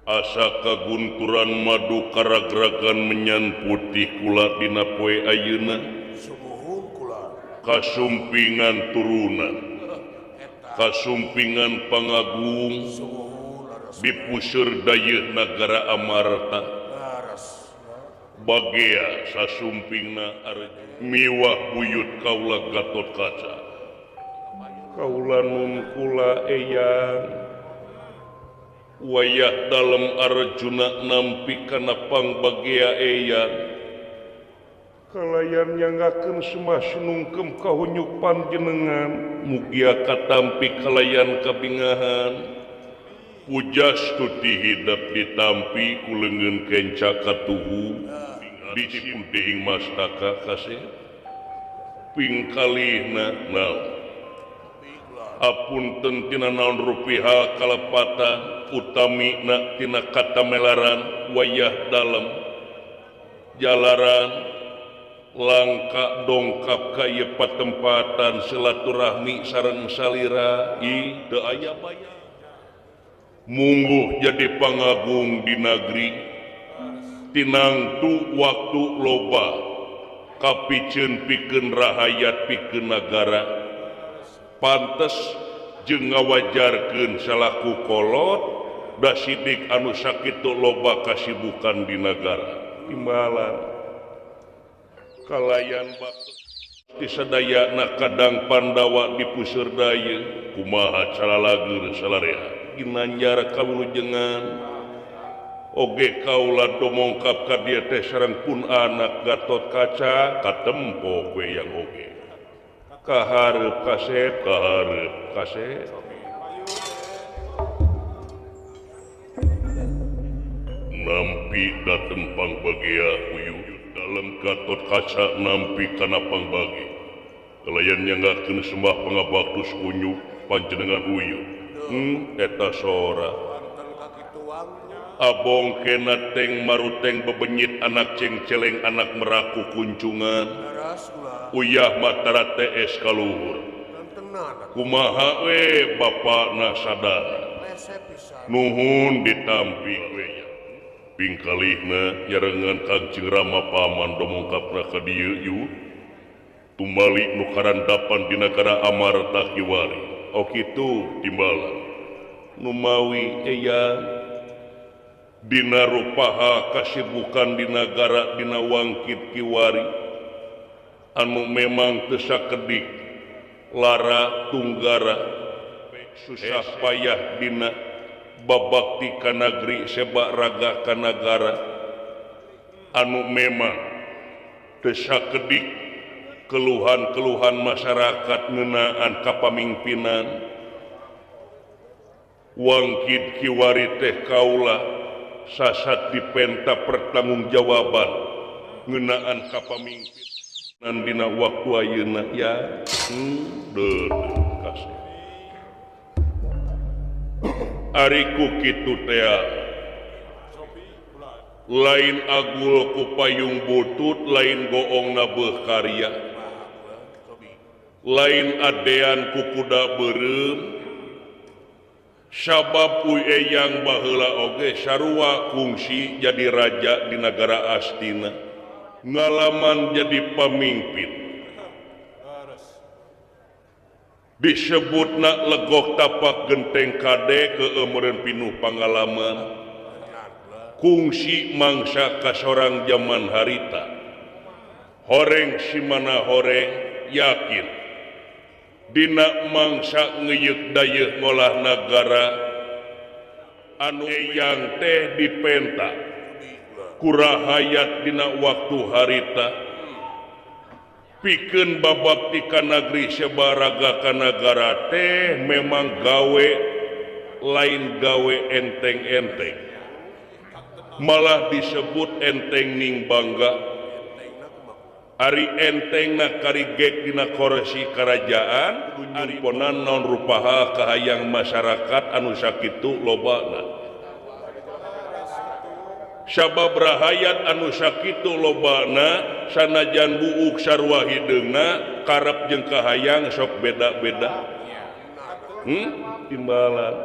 Asa kagunturan madu karagragan menyan putih kula dina poe ayeuna kasumpingan turunan kasumpingan pangagung dipuseur dayeuh nagara Amarta bagea sasumpingna Arjuna miwah buyut kaula Gatotkaca kaula nun kula eyang wayah dalem Arjuna nampi kana pangbagea eyang kalayan nyangakeun semah sinungkem kahunyuk panjenengan mugia katampi kalayan kabingahan pujastuti hidep ditampi ku leungeun kenca katuhu diciputing mastaka kasih pingkalihna naon apunten tina naon rupiha kalepatan utami na tina katamelaran wayah dalem jalaran langka dongkap ka ieu patempatan silaturahmi sareng salira ih teu aya baya mungguh jadi pangagung di nagri tinangtu waktu loba kapiceun pikeun rahayat pikeun nagara pantes jeung ngawajarkeun salaku kolot da sidik anu sakitu loba kasibukan di nagara timbalan kalayan bakti sadayana kadang Pandawa dipuseur dayeuh kumaha calalageur salarea ginanjar kawilujengan oge kaula domongkap ka dieu teh sareng pun anak Gatotkaca katempo we yang oge kahareup kasep kahareup kasep nampi dateng pangbagea uyuh dalem Gatotkaca nampi kana pangbage kalayan nyanggakeun sembah pangabaktus unyu panjenengan uyuh eta sora abong kena teng maruteng bebenyit anak cengceleng anak meraku kuncungan uyah matara TS kaluhur kumaha we bapakna sadar nuhun ditampi we pingkalihna nyarengan Kangjeng Rama paman domongkapna ka dieu yu tumali nu karandapan di nagara Amarta kiwari oh kitu timbalan numawi eyang dina rupaha kasibukan di nagara dina wangkit kiwari anu memang teu sakedik lara tunggara susah payah dina babakti ka nagri sebak raga ka nagara anu memang teu sakedik keluhan-keluhan masyarakat ngeunaan kapamimpinan wangkit kiwari teh kaula sasat dipenta pertanggungjawaban ngeunaan kapamimpinan dina waktu ayeuna ya deuh kasih ari ku kitu tea lain agul ku payung butut lain goong nabeuh karya lain adean ku kuda beureum sabab uy eyang baheula oge sarua kungsi jadi raja di nagara Astina ngalaman jadi pamimpin disebutna legok tapak genteng kade keumeureun pinuh pangalaman kungsi mangsa ka sorang zaman harita horeng simana horeng yakin dina mangsa ngeyeuh dayeuh ngolah nagara anu eyang teh dipenta kurahayat dina waktu harita pikeun babakti ka nagri sebaraga ka nagara teh memang gawe lain gawe enteng-enteng malah disebut enteng ning bangga ari entengna karigek dina koresi karajaan nyumponan naon rupaha kahayang masyarakat anu sakitu lobana sabab rahayat anu sakitu lobana sanajan buuk sarua hideungna karep jeung kahayang sok beda-beda timbalan.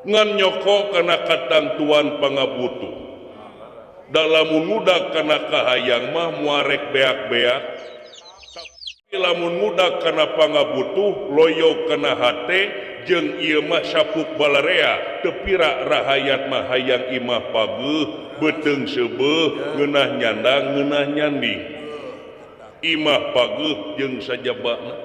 Ngan nyoko kana katantuan pangabutuh. Da lamun ngudag kana kahayang mah muarek beak-beak. Tapi lamun ngudag kana pangabutuh loyo kana hate jeung ieu mah sapuk balarea teu pira rahayat mah hayang imah pageuh beuteung seubeuh ngeunah nyandang ngeunah nyanding. Imah pageuh jeung sajabana.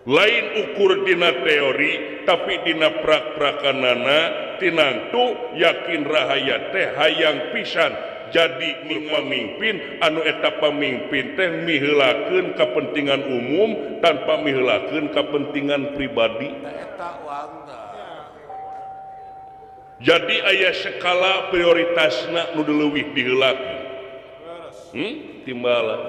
Lain ukur dina teori tapi dina prak-prakanana tinangtu yakin rahayat teh hayang pisan jadi pamimpin anu eta pamimpin teh miheulakeun kepentingan umum tanpa miheulakeun kepentingan pribadi. Jadi aya skala prioritasna nu leuwih diheulakeun. Timbalan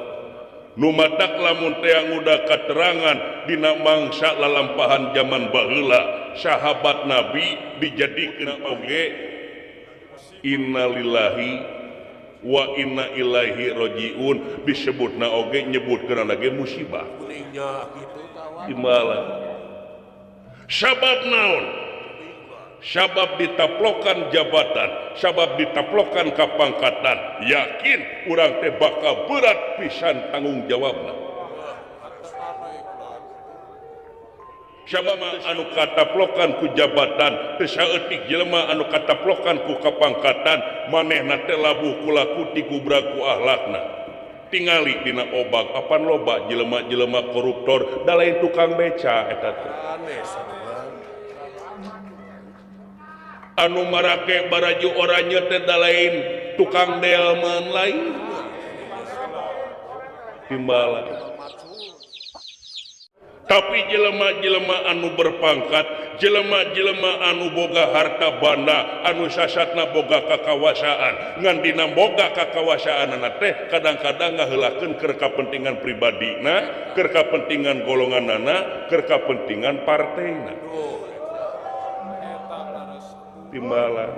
nu matak lamun teh ngudag katerangan dina mangsa lalampahan jaman baheula sahabat Nabi dijadikeun oge innalillahi wa inna ilaihi rajiun disebutna oge nyebutkeun lagi musibah. Timbalan sabab naon? Sabab ditaplokan jabatan, sabab ditaplokan kapangkatan, yakin urang teh bakal berat pisan tanggung jawabna. Sabab anu kataplokan ku jabatan, teu saeutik jelema anu kataplokan ku kapangkatan, manehna teh labuh kulaku digubrak ku akhlakna. Tingali dina obag apan loba jelema-jelema koruptor da lain tukang beca eta teh. Anu marake baraju oranye teh da lain tukang delman lain timbalan. Tapi jelema-jelema anu berpangkat, jelema-jelema anu boga harta banda, anu sasatna boga kakawasaan, ngan dina boga kakawasaanana teh kadang-kadang ngaheulakeun keur kapentingan pribadina, keur kapentingan golonganana, keur kapentingan partena. Timbalan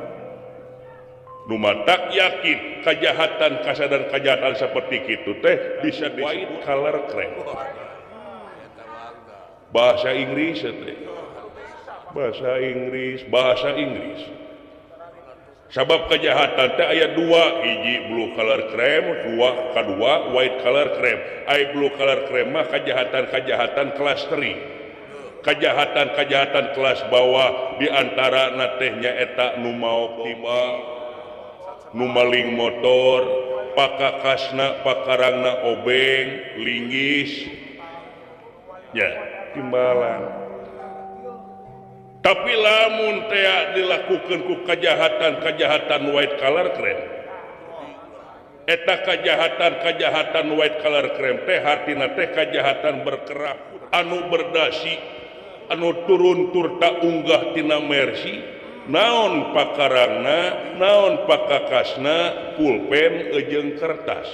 nu matak yakin kejahatan kasadan kejahatan seperti kitu teh bisa white collar crime. Bahasa Inggris teh. Bahasa Inggris, bahasa Inggris. Sabab kejahatan teh aya dua, hiji blue collar crime, dua kadua white collar crime. Ai blue collar crime mah kejahatan-kejahatan kelas teri. Kejahatan-kejahatan kelas bawah diantara natehnya eta nu maok tiba, nu maling motor, pakakasna pakarangna obeng, linggis, ya timbalan. Tapi lamun tea dilakukan ku kejahatan-kejahatan white collar crime, eta kejahatan-kejahatan white collar crime teh hartina teh kejahatan berkerap anu berdasi anu turun turta unggah tina Mercy, naon pakarangna, naon pakakasna, pulpen jeung kertas.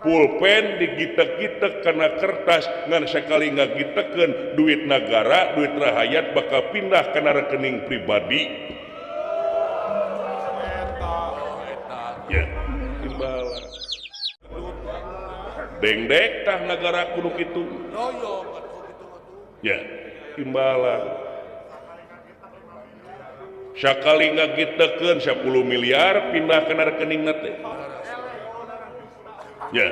Pulpen digitek-gitek kana kertas ngan sakali ngagitekeun duit nagara, duit rahayat bakal pindah kana rekening pribadi. Ya, timbalan. Dengdek tah nagara kudu kitu. Ya, timbalan. Sakali ngagitekeun 10 miliar pindah kana rekening teh. Ya.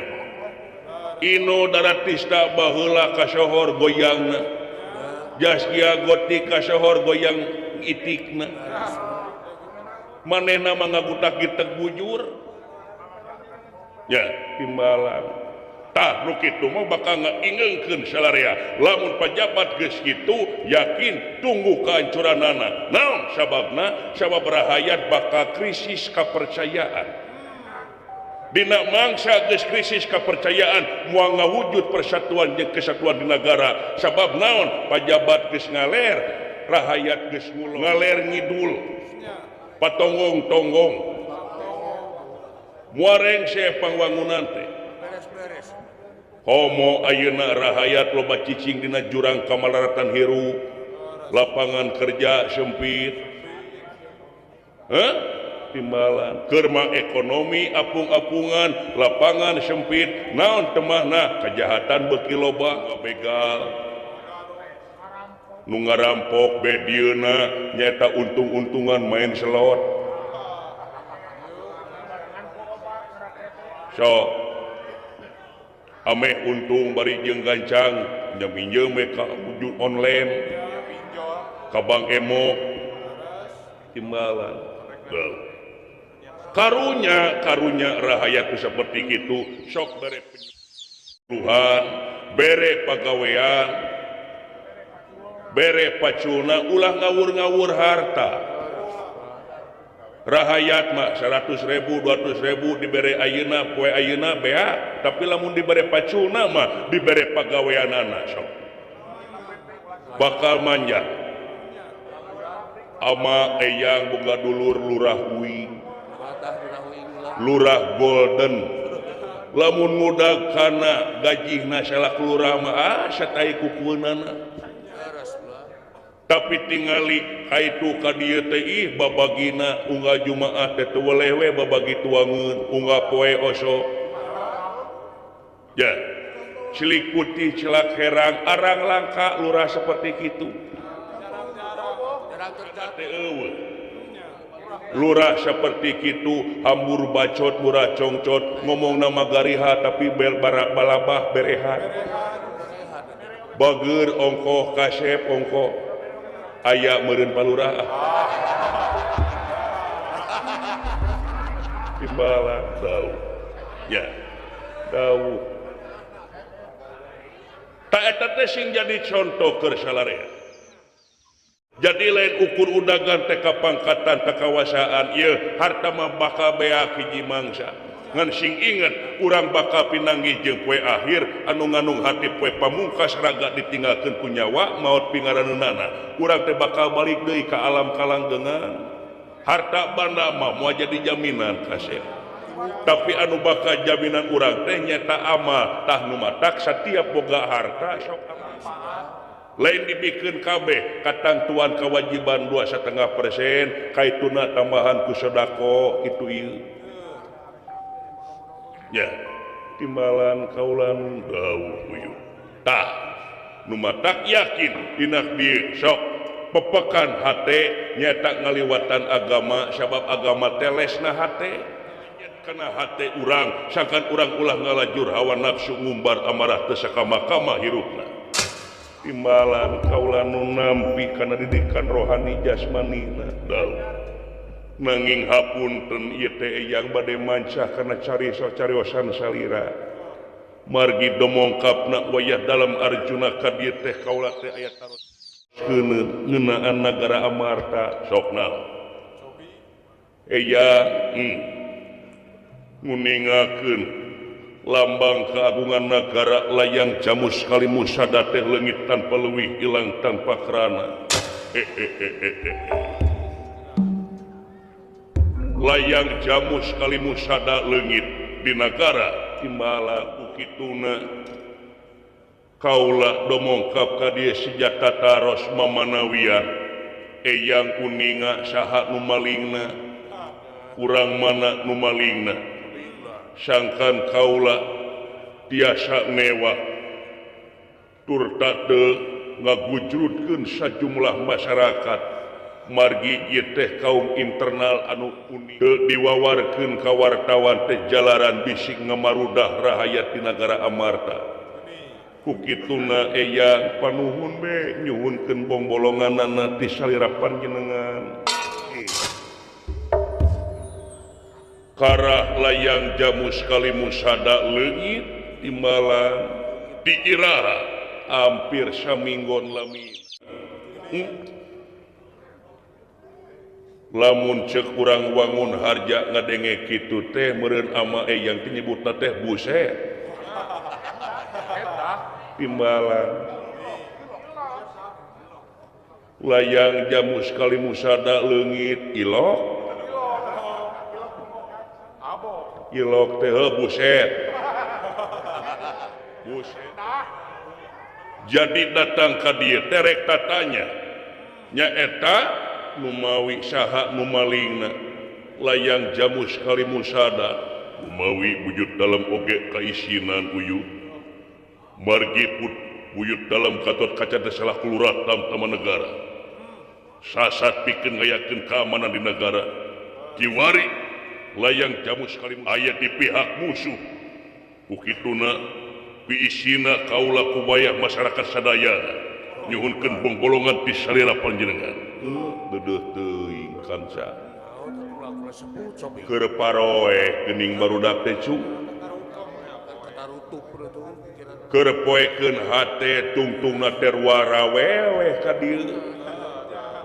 Ino Daratista baheula kasohor goyangna. Zaskia Gotik kasohor goyang itikna. Manehna mah ngagutak-gitek bujur. Ya, timbalan. Tah nu kitu mah bakal ngaingeungkeun salarea. Lamun pajabat geus kitu yakin tunggu kehancuranana. Naon sababna? Sabab rahayat bakal krisis kepercayaan. Dina mangsa geus krisis kepercayaan moal ngawujud persatuan jeung kesatuan di negara. Sabab naon? Pajabat geus ngaler, rahayat geus ngaler ngidul. Patonggong-tonggong. Muareng se pangwangunan teh. Homo ayeuna rahayat loba cicing dina jurang kamalaratan hirup, lapangan kerja sempit. Hah? Timbalan kerma ekonomi apung-apungan, lapangan sempit, naon temahna kejahatan beuki loba, begal. Nu ngarampok bedieuna nyaeta untung-untungan main slot. So ameh untung bari jeung gancang nya minjem we ka wujud online ka Bank Emo timbalan. Karunya karunya rahayat seperti itu sok bere penyuluhan, bere pagawean, bere pacuna ulah ngawur-ngawur harta. Rahayat mah 100.000 200.000 dibere ayeuna poe ayeuna bea, tapi lamun dibere pacuna mah dibere pagaweanana sok bakal manja. Ama eyang boga dulur lurah uing, lurah golden, lamun ngudag kana gajihna salak lurah mah ah satai kukueunana. Tapi tingali kaitu ka dieu teh ih babagina unggal Jumaah teh teu weleh we babagi tuangeun unggal poe oso. Ya, cilik putih celak herang arang langka lurah seperti kitu. Lurah seperti kitu hambur bacot murah congcot ngomong nama gariha tapi bel barak balabah berehat. Bager ongkoh kasep ongkoh aya meureun palurah. Timbalan dau. Ya, dau. Tak eta teh sing jadi contoh keur salarea. Jadi lain ukur undangan teh kapangkatan teh kawasaan ieu harta mah bakal beak hiji mangsa. Ngan sing inget urang bakal pinanggih jeung poe akhir anu nganung hati poe pamungkas raga ditinggalkeun ku nyawa maot pingaraneunana. Urang teh bakal balik deui ka alam kalanggengan. Harta banda mah moal jadi jaminan kasep. Tapi anu bakal jaminan urang teh nyata amal tah nu matak satiap boga harta sok amal. Lain dibikin kabeh katantuan kewajiban 2,5% kaituna tambahan ku sedako itu ieu. Ya, timbalan kaulan dawuh uyuh. Tah, nu matak yakin dina dieu sok pepekan hate nyaeta ngaliwatan agama sabab agama teh lesna hate. Kana hate urang sangkan urang ulah ngalajur hawa nafsu ngumbar amarah teu sakama-kama hirupna. Timbalan kaula nu nampi kana didikan rohani jasmanina dau. Nanging hapunten ieu teh eyang bade mancah kana cariosan salira. Margi domongkapna wayah dalam Arjuna ka dieu teh kaula teh aya taros keuneut ngeunaan nagara Amarta sok naon. Eyang nguningakeun lambang keagungan negara layang jamus kali musada teh leungit tanpa leuwih ilang tanpa kerana. Layang jamus kali musada leungit di nagara timbala ku kituna kaula domongkap ka dieu senjata taros mamanawian eyang uninga saha nu malingna urang mana nu malingna sangkan kaula tiasa mewah turta teu ngagujrutkeun sajumlah masyarakat margi ieu teh kaum internal anu unik teu diwawarkeun ka wartawan teh jalaran bisik ngamarudah rahayat di nagara Amarta. Ku kituna eyang panuhun be nyuhunkeun bongbolonganana ti salira panjenengan. Karah layang jamus kali musada leungit timbalan diiraha hampir saminggon lami. Lamun ceuk urang wangun harja ngadenge kitu teh meureun ama eyang teh nyebutna teh buset. Timbalan layang jamus kali musada leungit ilok ilok teh buset. Buset. Jadi datang ka dieu terek tatanya nyaeta numawi saha nu malingna layang jamus kali musada numawi wujud dalam oge kaisinan uyuh margi Buyut dalam Gatot Kaca teh salah lurah tamtama negara. Sasat pikeun ngayakeun keamanan di negara. Kiwari layang Jamus Kalimun aya di pihak musuh. Ku kituna piisina kaula kubayah masyarakat sadayana nyuhunkeun bongbolongan ti salira panjenengan. Deudeuh teuing kanca. Keur paroe geuning barudak teh cu. Keur poekeun hate tungtungna teh warawewe ka dieu.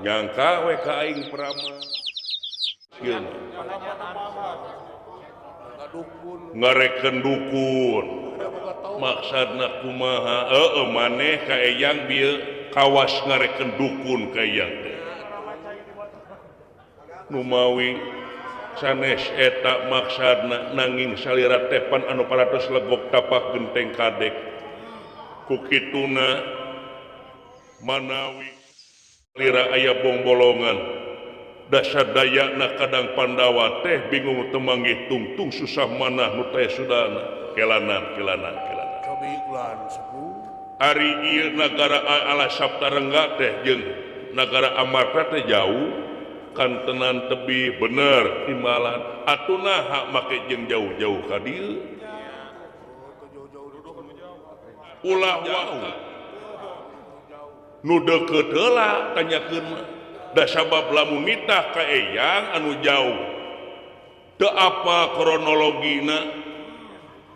Nyangka we ka aing prama. Sieun. Ngareken dukun. Maksudna kumaha? Heueuh maneh ka eyang bieu kawas ngareken dukun ka eyang teh. Numawi sanes eta maksudna nanging salira tepan anu paratos legok tapak genteng kadek. Ku kituna manawi salira aya bongbolongan dasar dayana kadang Pandawa teh bingung temanggih tungtung susah manah nu teh sudana kelanan kelanan kelanan. Ari ieu nagara ala Saptarengga teh jeung nagara Amarta teh jauh kantenan tebih bener timbalan atuh naha make jeung jauh-jauh ka dieu ulah wau nu deukeut heula tanyakeun mah da sabab lamun nitah ka eyang anu jauh teu apa kronologina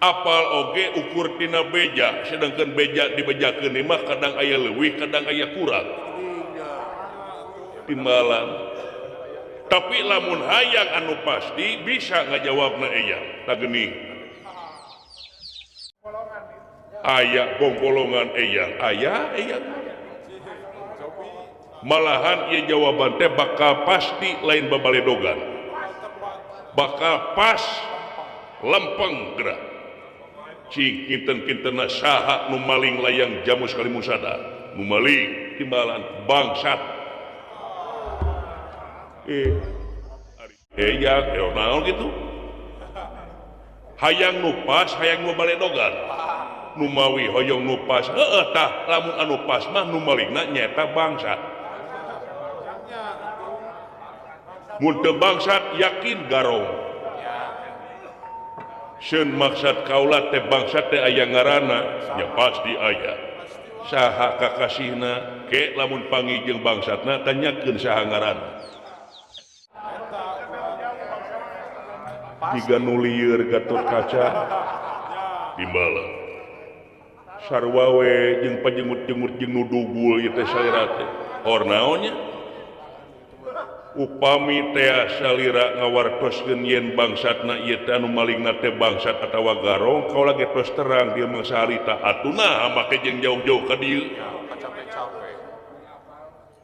apal oge ukur tina beja sedangkan beja dibejakeun mah kadang aya leuwih kadang aya kurang timbalan. Tapi lamun hayang anu pasti bisa ngajawabna eyang tah geuning aya bongbolongan eyang aya eyang malahan ieu jawaban teh bakal pasti lain babaledogan bakal pas lempeng gerak cing kinten-kintenna saha nu maling layang Jamus Kalimusada nu maling timbalan bangsat eyang naon gitu hayang nu pas hayang nu baledogan nu mawi hoyong nu pas heueuh tah lamun anu pas mah nu malingna nyaeta bangsat mun teu bangsat yakin garong seun maksad kaula teh bangsat teh aya ngaranna nya pasti aya saha kakasihna ke lamun panggih jeung bangsatna tanyakeun saha ngaranna jiga nu lieur Gatot Kaca timbalan sarua we jeung pajengut-jengut jeung nu dugul ieu teh salira teh hor naon nya upami teh salira ngawartoskeun yen bangsatna ieu teh anu malingna teh bangsat atawa garong kaula ge tos terang dieu mah saharita atuh naha make jeung jauh-jauh ka dieu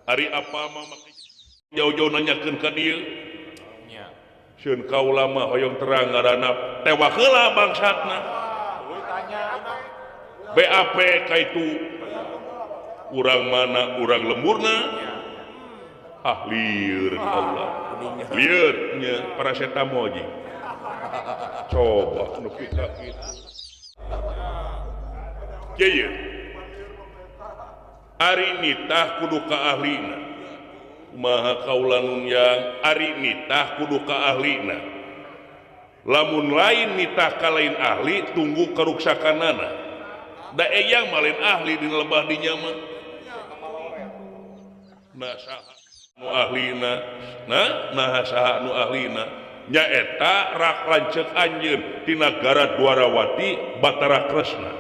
ari apa mah make jauh-jauh nanyakeun ka dieu sieun kaula mah hoyong terang ngaranna tewak heula bangsatna BAP ka itu urang mana urang lemburna ah lieur Allah lieur nya paracetamol ji coba nepi ka kitu kieu ari nitah kudu ka ahlina maha kaula nun yang ari nitah kudu ka ahlina lamun lain nitah ka lain ahli tunggu karuksakanana da eyang mah lain ahli dina lebah dinya mah nah saha nu ahlina nah saha nu ahlina nyaeta rak lanceuk anjeun ti nagara Dwarawati Batara Kresna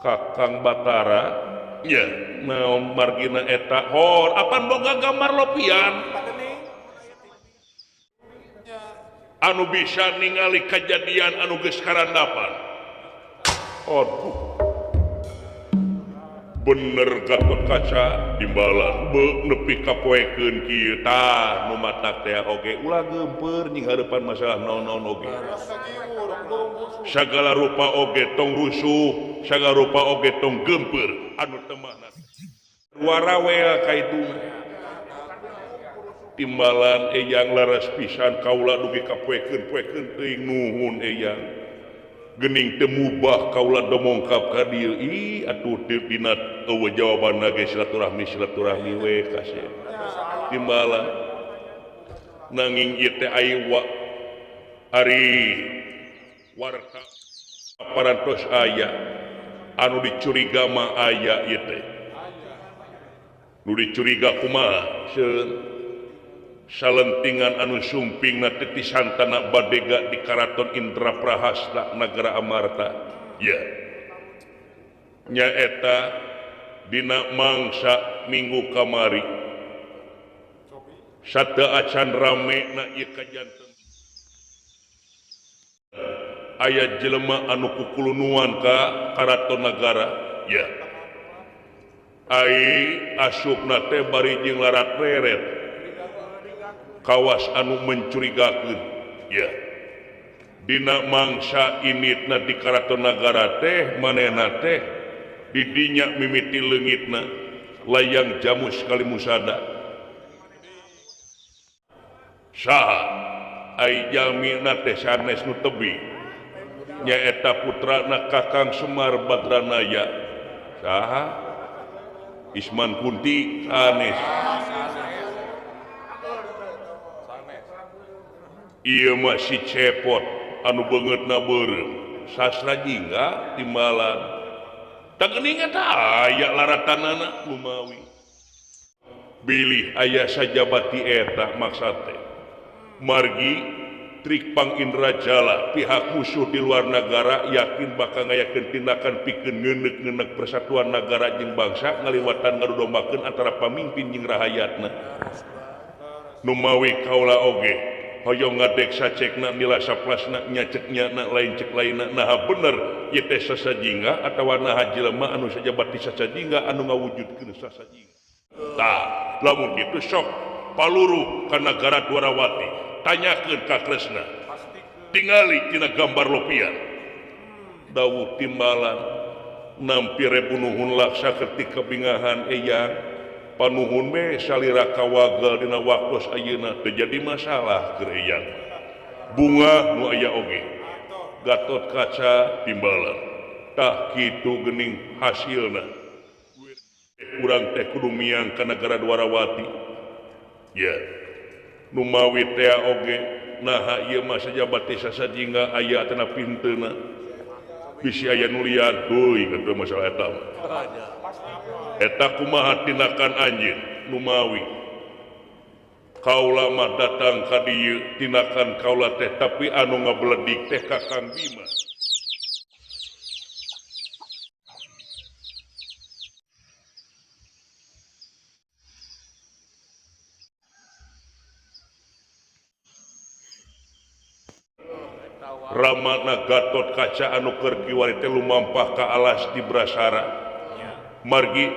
Kakang Batara ya naon margina eta hor apan boga gambar lopian anu bisa ningali kejadian anu geus karandapan. Aduh bener Gatot Kaca timbalan beuk nepi ka poekeun kieu tah nu matak teh oge ulah geumpeur nying hareupan masalah naon-naon oge sagala rupa oge tong rusuh sagala rupa oge tong geumpeur anu temahna warawel ka itu timbalan eyang laras pisan kaula dugi ka poekeun poekeun teuing nuhun eyang Gening teu mubah kaula domongkap ka dieu ih atuh teu dina eueuh jawabanna ge silaturahmi silaturahmi we kasih timbalan nanging ieu teh aya ari warta parantos aya anu dicuriga mah aya ieu teh nu dicuriga kumaha salentingan anu sumping na teh santana badega di Karaton Indraprahasta Nagara Amarta ya nyaeta dina mangsa minggu kamari sate acan rame na ieu kajanten aya jelema anu kukulunuan ka Karaton Nagara ya ai asupna teh bari jeung larat reret kawas anu mencurigakeun ya dina mangsa initna di Karaton Nagara teh manehna teh di dinya mimiti leungitna layang jamus kalimusada saha ai jalmina teh sanes nu tebi nyaeta putrana Kakang Semar Badranaya saha Isman Kunti sanes. Ieu mah si cepot anu beungeutna beureum sastra jingga timbalan tah geuning eta aya laratanana lumawi bilih aya sajabati eta maksad teh margi trik pang Indrajala pihak musuh di luar negara yakin bakal ngayakeun tindakan pikeun ngeuneuh-ngeuneuh persatuan negara jeung bangsa ngaliwatan ngadudombakeun antara pamimpin jeung rahayatna numawi kaula oge hoyong ngadek sacekna nila saplasna nyaceknya na lain cek lainna naha bener ieu teh sasajingga atawa naha jelema anu sajabati sasajingga anu ngawujudkeun sasajingga tah lamun kitu sok paluru ka nagara Dwarawati tanyakeun ka Kresna tingali tina gambar lopian dawuh timbalan nampi rebunuhun laksa ketika kebingahan eyang panuhun me salira kawagal dina waktos ayeuna teu jadi masalah keur eyang bunga nu aya oge Gatot Kaca timbalan tah kitu geuning hasilna urang teh kudu miang ka nagara Dwarawati ya numawi teh oge naha ieu mah sajabati sasajingga aya cenah pinteuna bisi aya nu lian deui kitu masalah eta mah. Eta kumaha tindakan anjeun numawi kaula mah datang ka dieu tindakan kaula teh tapi anu ngabeledik teh Kakang Bima Ramana Gatot Kaca anu keur kiwari teh lumampah ka alas di Brasara margi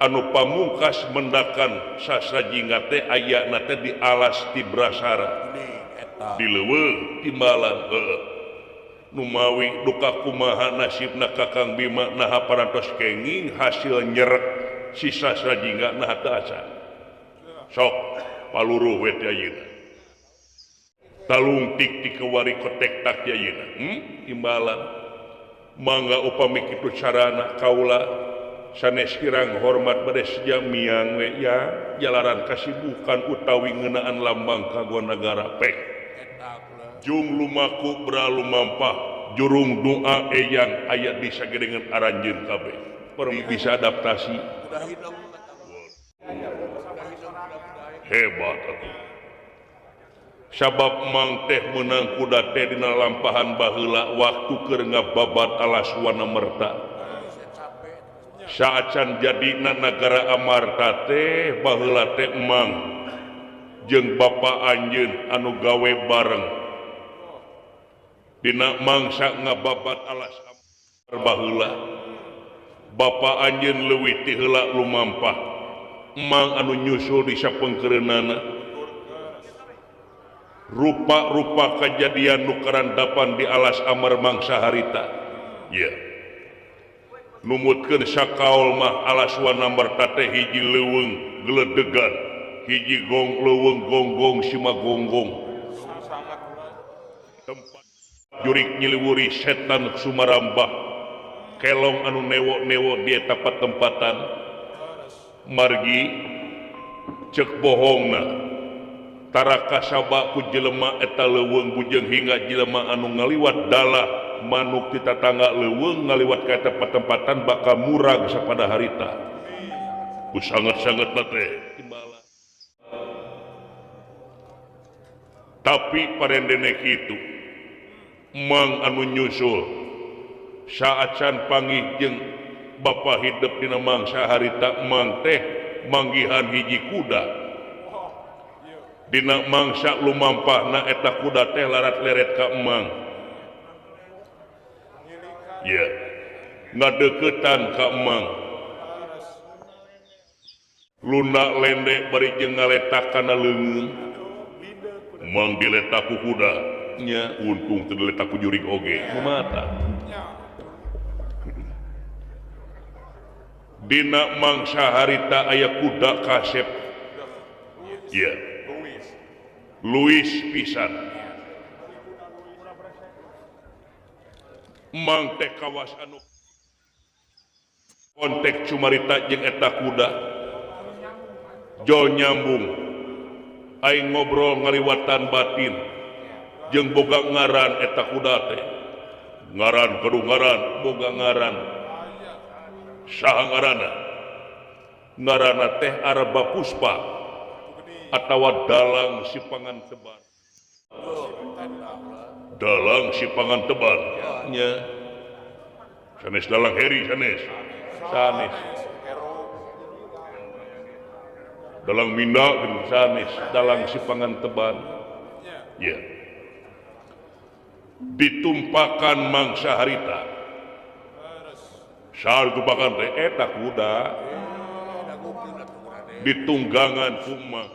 anu pamungkas mendakan sasrajinga teh ayana teh di alas di Brasara di leuweung timbalan heueuh numawi duka kumaha nasibna Kakang Bima naha parantos kenging hasil nyerek si sasrajinga naha teu acan sok paluruh we teh ayeuna talungtik ti kewari kotek tak teh ayeuna timbalan mangga upami kitu carana kaula sanes kirang hormat bade seja miang we ya jalaran kasibukan utawi ngeunaan lambang kaguan nagara pek jung lumaku bra lumampah jurung doa eyang aya di sagedengeun aranjeun kabeh perlu bisa adaptasi hebat atuh sabab mang teh meunang kuda teh dina lampahan baheula waktu keur ngababat alas Wanamerta saacan jadina nagara Amarta teh baheula teh emang jeung bapa anjeun anu gawe bareng dina mangsa ngababat alas baheula bapa anjeun leuwih ti heula lumampah emang anu nyusul di sapengkeureunana rupa-rupa kejadian nu karandapan di alas Amar mangsa harita ya numutkeun sakaol mah alas Wanamerta teh hiji leuweung geledegan hiji gong leuweung gonggong simagonggong tempat Jurik nyiliwuri setan Sumarambah kelong anu newo-newo di eta patempatan margi cek bohongna tara kasaba ku jelema eta leuweung bujeng hingga jelema anu ngaliwat dalah manuk ti tatangga leuweung ngaliwat ka eta patempatan bakal murag sapada harita ku sanget-sanget teh. Tapi parendene kitu mang anu nyusul saacan panggih jeung bapa hidup dina mangsa harita mang teh manggihan hiji kuda dina mangsa lumampahna eta kuda teh larat leret ka emang ya ngadeukeutan ka emang luna lende bari jeung ngaletak kana leungeun mang diletak ku kuda nya untung teu diletak ku jurig oge mata. Dina mangsa harita aya kuda kasep ya Luis pisan mang teh kawas anu kontek cumarita jeung eta kuda jol nyambung aing ngobrol ngaliwatan batin jeung boga ngaran eta kuda teh ngaran kudu ngaran boga ngaran saha ngaranna ngaranna teh Arba Puspa atawa dalang sipangan teban dalang sipangan teban nya sanes dalang Heri sanes sanes dalang Minda sanes dalang sipangan teban ya ditumpakan mangsa harita saha ditumpakan teh eta kuda ditunggangan ku mang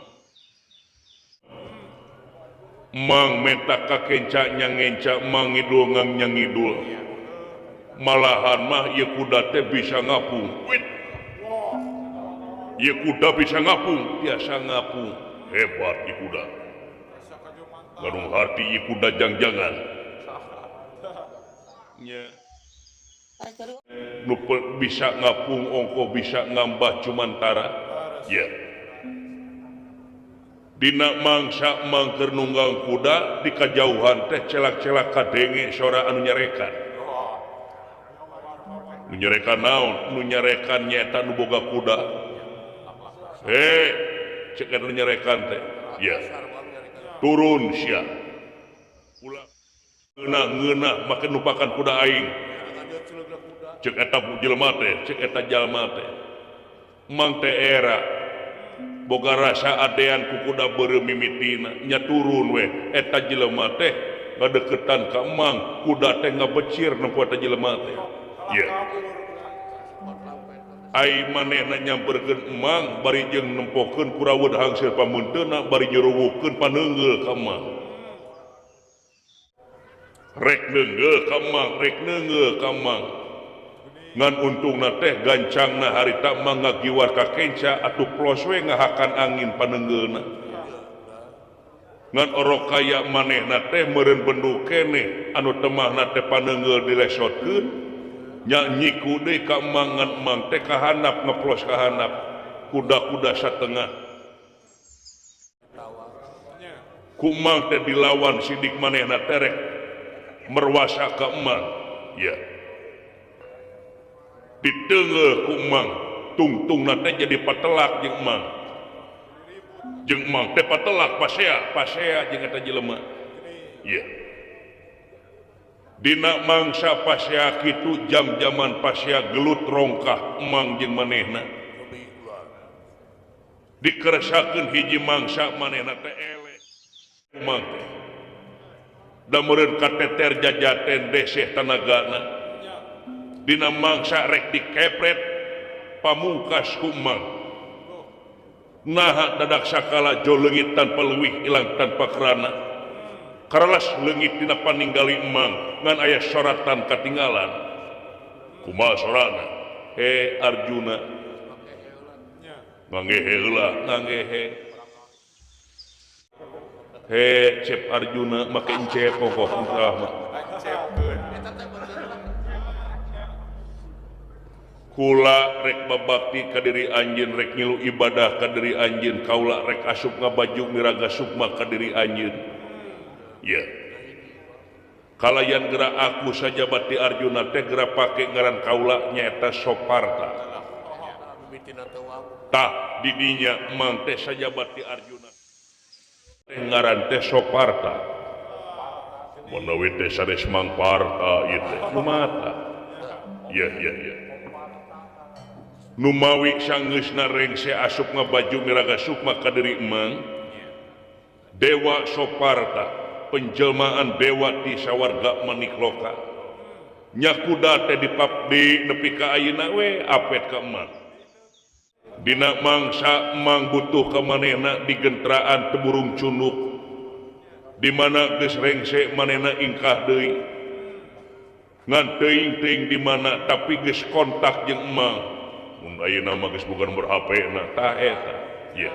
mang menta ka kenca nyangenca mang ngidul ngang nyangidul malahan mah ieu kuda teh bisa ngapung. Ieu kuda bisa ngapung, biasa ngapung. Hebat ieu kuda. Garung harti ieu kuda jang-jangan. Nya. Nu bisa ngapung ongko bisa ngambah cumantara. Ya. Dina mangsa mangker nunggang kuda di kajauhan teh celak-celak kadenge sora anu nyarekan. Nu nyarekan naon? Nu nyarekan nyaeta nu boga kuda. Hei, cek anu nyarekan teh. Ya. Turun sia. Ulah ngeunah make nupakan kuda aing. Cek eta jelema teh, cek eta jalma teh. Mang teh era boga rasa adean ku kuda beureum mimitina nya turun we eta jelema teh ngadeukeutan ka emang kuda teh ngabecir nempo eta jelema teh. Ya. Ai manehna nyamperkeun emang bari jeung nempokeun kuraweud hangseur pamunteuna bari nyeruwukeun paneunggeul ka emang. Rek neunggeul ka emang, rek neunggeul ka emang. Ngan untungna teh gancangna harita mah ngagiwar ka kenca atuh plos we ngahakan angin paneunggeulna. Ngan orok kaya manehna teh meureun bendu keneh anu temahna teh paneunggeul dilesotkeun nya nyiku deui ka emang ngan emang teh kahanap ngeplos kahanap kuda-kuda satengah. Ku emang teh dilawan sidik manehna teh rek merwasa ka emang. Ya. Diteunggeul ku emang tungtungna teh jadi patelak jeung emang. Jeung emang teh patelak pasea, pasea jeung eta jelema. Ya. Dina mangsa pasea kitu jam-jaman pasea gelut rongkah emang jeung manehna. Dikeresakeun hiji mangsa manehna teh eleh. Emang teh. Da meureun kateter jajaten deseh tanagana. Dina mangsa rek dikepret pamungkas ku emang. Naha dadak sakala jo leungit tanpa leuwih ilang tanpa kerana. Karalas leungit dina paninggali emang ngan aya soratan katinggalan. Kumaha sorana? He Arjuna. Nganggehe heula, nganggehe. He cep Arjuna make encep pokok mah. Kula rek babakti ka diri anjeun rek ngilu ibadah ka diri anjeun kaula rek asup ngabaju miraga sukma ka diri anjeun. Ya. Kalayan gerak aku sajabati Arjuna teh gerak pake ngaran kaula nyaeta Soparta. Tah didinya mang teh sajabati Arjuna teh ngaran teh Soparta. Manawi teh sanes Mang Parta ieu teh mata. Ya ya ya. Numawi sanggeusna rengse asup ngabaju miraga sukma ka diri emang Dewa Soparta penjelmaan dewa ti sawarga manikloka nyakuda teh dipapdi nepi ka ayeuna we apet ka emang dina mangsa emang butuh ka manehna digentraan teburung cunuk di mana geus rengse manehna ingkah deui ngan teuing-teuing di mana tapi geus kontak jeung emang mun ayeuna mah geus bukan nomor HP na tah eta ya.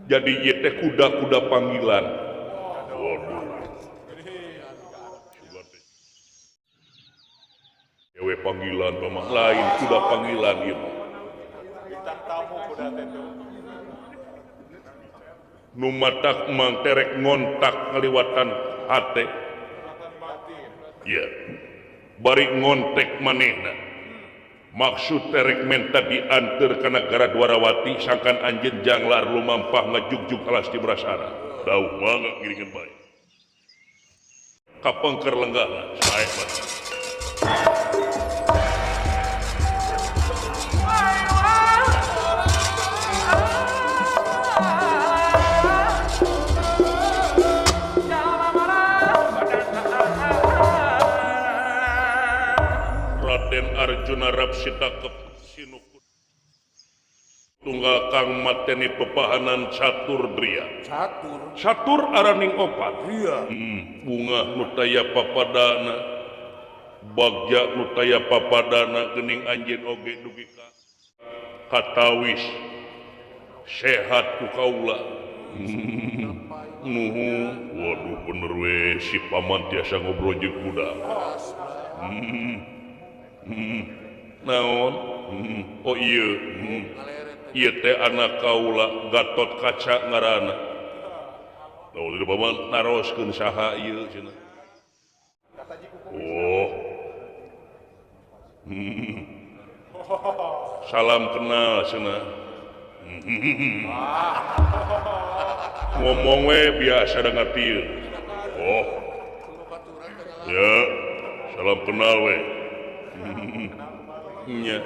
Jadi ieu teh kuda-kuda panggilan. Waduh. Ewe panggilan mah lain kuda panggilan ieu mah. Bintang tamu kuda teh. Nu matak mang terek ngontak ngaliwatan hate. Ya. Bari ngontek manehna. Maksud terek menta diantar ka nagara Dwarawati sangkan anjeun janglar lumampah ngajugjug alas di Brasara. Dauh mangga ngiringan bae. Kapengker lenggahna sae bae. Raden Arjuna Rapsita ke Sinukut tunggal kang mateni pepahanan catur dria. Catur. Catur araning opat. Iya. Bunga nu taya papadana, bagja nu taya papadana geuning anjeun oge dugi ka katawis sehat ku kaula. Nuhun. Waduh bener we si paman tiasa ngobrol jeung kuda. Naon? Oh iya. Ieu teh anak kaula Gatot Kaca ngaranna. Naon teh paman naroskeun saha ieu cenah. Oh. Salam kenal cenah. Ngomong we biasa da ngarti. Oh. Ya, salam kenal we. Nya.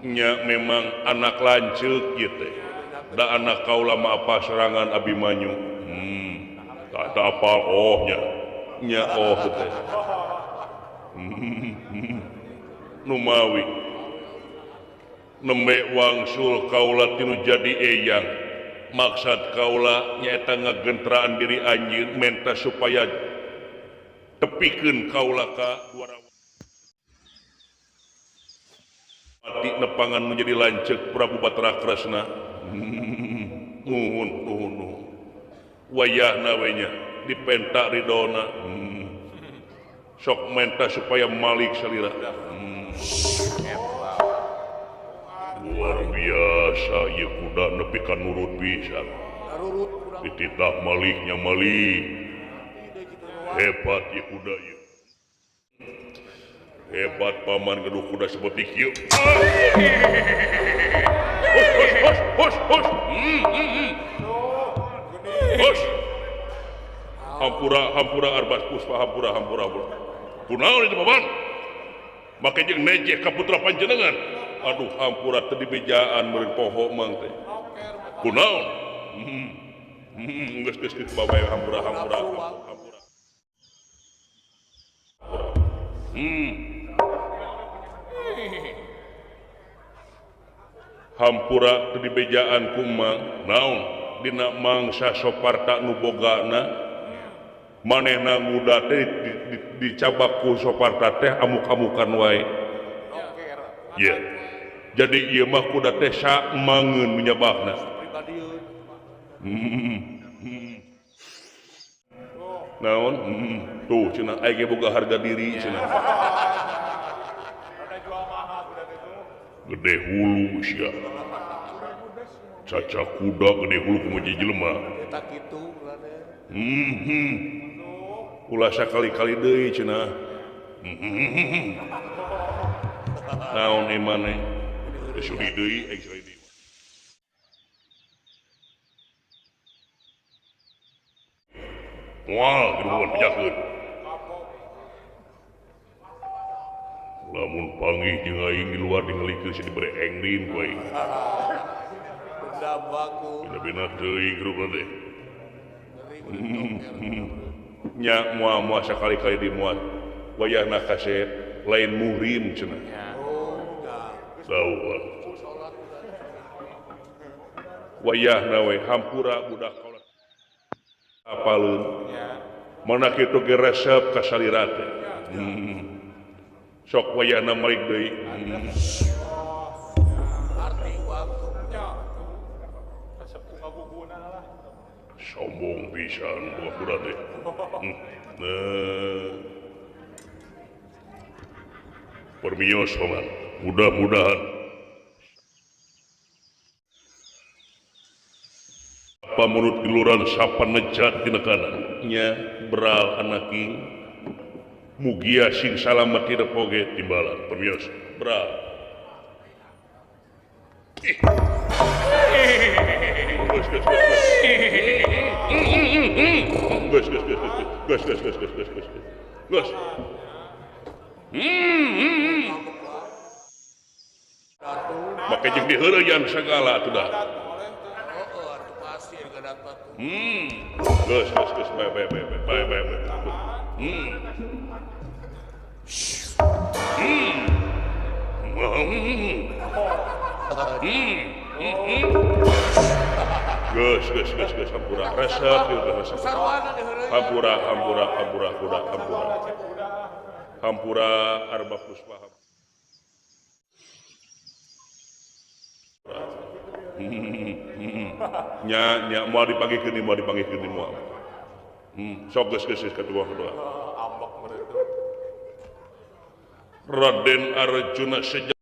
Nya memang anak lanceuk ieu teh. Da anak kaula mah apa serangan Abimanyu. Tak apal oh nya. Nya oh teh. Numawi nembe wangsul kaula tinu jadi eyang. Maksad kaula nyaeta ngagentraan diri anjeun menta supaya tepikeun kaula ka Dwarawati nepangan menjadi lanceuk Prabu Batara Kresna. Nuhun nuhun nuhun. Wayahna we nya dipenta ridona. Sok menta supaya malik salira. Luar biasa ieu kuda nepi ka nurut pisan. Dititah maliknya malik. Hebat ieu kuda ieu. Hebat paman gaduh kuda seperti kieu. Hus hus hus hus. Hus. Hampura hampura arbas puspa hampura hampura hampura. Kunaon itu paman? Make jeung nejeh ka putra panjenengan. Aduh hampura teu dibejaan meureun poho mang teh. Kunaon? Geus geus geus bae hampura hampura hampura. Hampura teu dibejaan ku mang. Naon? Dina mangsa Soparta nu bogana manehna nguda teh dicabak ku Soparta teh amuk-amukan wae. Ya. Jadi ieu mah kuda teh samangeun menyabakna. Naon? Tuh cenah aing ge boga harga diri cenah. Gede hulu sia. Caca kuda gede hulu kumaha jelema. Eta kitu Raden. Ulah sakali-kali deui cenah. Naon imane? Sudi deui aing sudi deui. Moal geruan pijakeun. Lamun panggih jeung aing di luar dingelikeun sia dibere engrin ku aing. Dendam baku. Bina-bina teuing gerukna teh. Nya moal-moal sakali-kali di moal. Wayahna kasep lain muhrim cenah. Tahu. Wayahna we hampura budak kaula. Apaleun. Mana kitu ge resep ka salira teh. Sok wayahna malik deui. Sombong pisan buah kuda teh. Permios paman, mudah-mudahan pamunut geluran sapa nejat dina kanan nya beral anaking mugia sing salamet tidak poge timbalan permios beral. Geus geus geus geus geus geus geus geus geus geus geus. Make jeung diheureuyan sagala atuh dah. Geus geus geus bae bae bae bae bae bae. Geus geus geus geus hampura resep ieu resep. Hampura hampura hampura kuda hampura. Hampura arba puspa. Nya nya moal dipanggihkeun deui moal dipanggihkeun deui moal. Sok geus geus kedua kedua. Raden Arjuna sejak